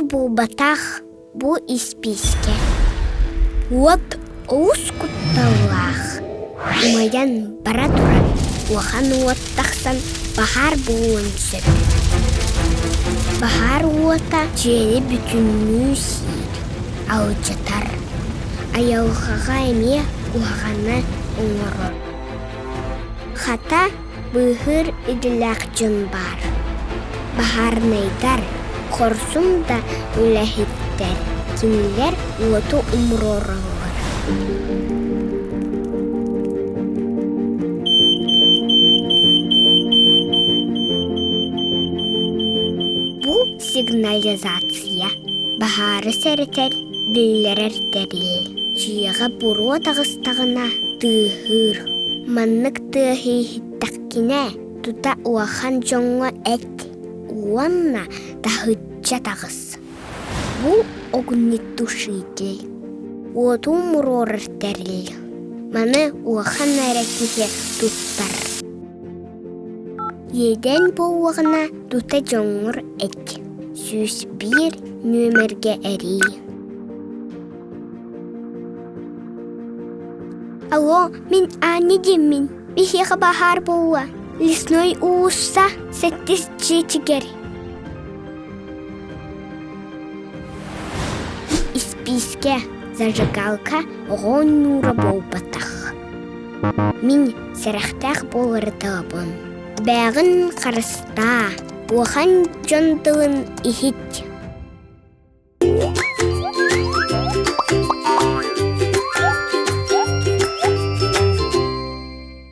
буолбатах, бу испиискэ. Уот олус кутталлаах, умайан бара турар улахан уот тахсан баһаар буолуон сөп. Баһаар уота дьиэни бүтүннүү сиир, алдьатар, айылҕаҕа эмиэ куһаҕаны оҥорор. Хата, быыһыыр идэлээх дьон баар. Баһаарынайдар, хорсун да үлэһиттэр, кинилэр уоту умуруораллар. Бу сигнализация баһаары сэрэтэр, биллэрэр тэрил. Дьиэҕэ буруо таҕыстаҕына тыаһыыр. Маннык тыаһы иһиттэххинэ, тута улахан дьоҥҥо эт уонна таһычча таҕыс. Бу огнетушитель уоту умуруорар тэрил. Маны улахан эрэ киһи туттар. Иэдээн буоллаҕына тута дьоҥҥор эт, 101 нүөмэргэ эрий. Алло, мин Аня диэммин. Биһиэхэ баһаар буолла. Лесной уулусса сэттис дьиэтигэр. Испиискэ, зажигалка оҕо оонньуура буолбатах. Мин сэрэхтээх буолардаабын. Бээҕин харыстаа, улахан дьон тылын иһит.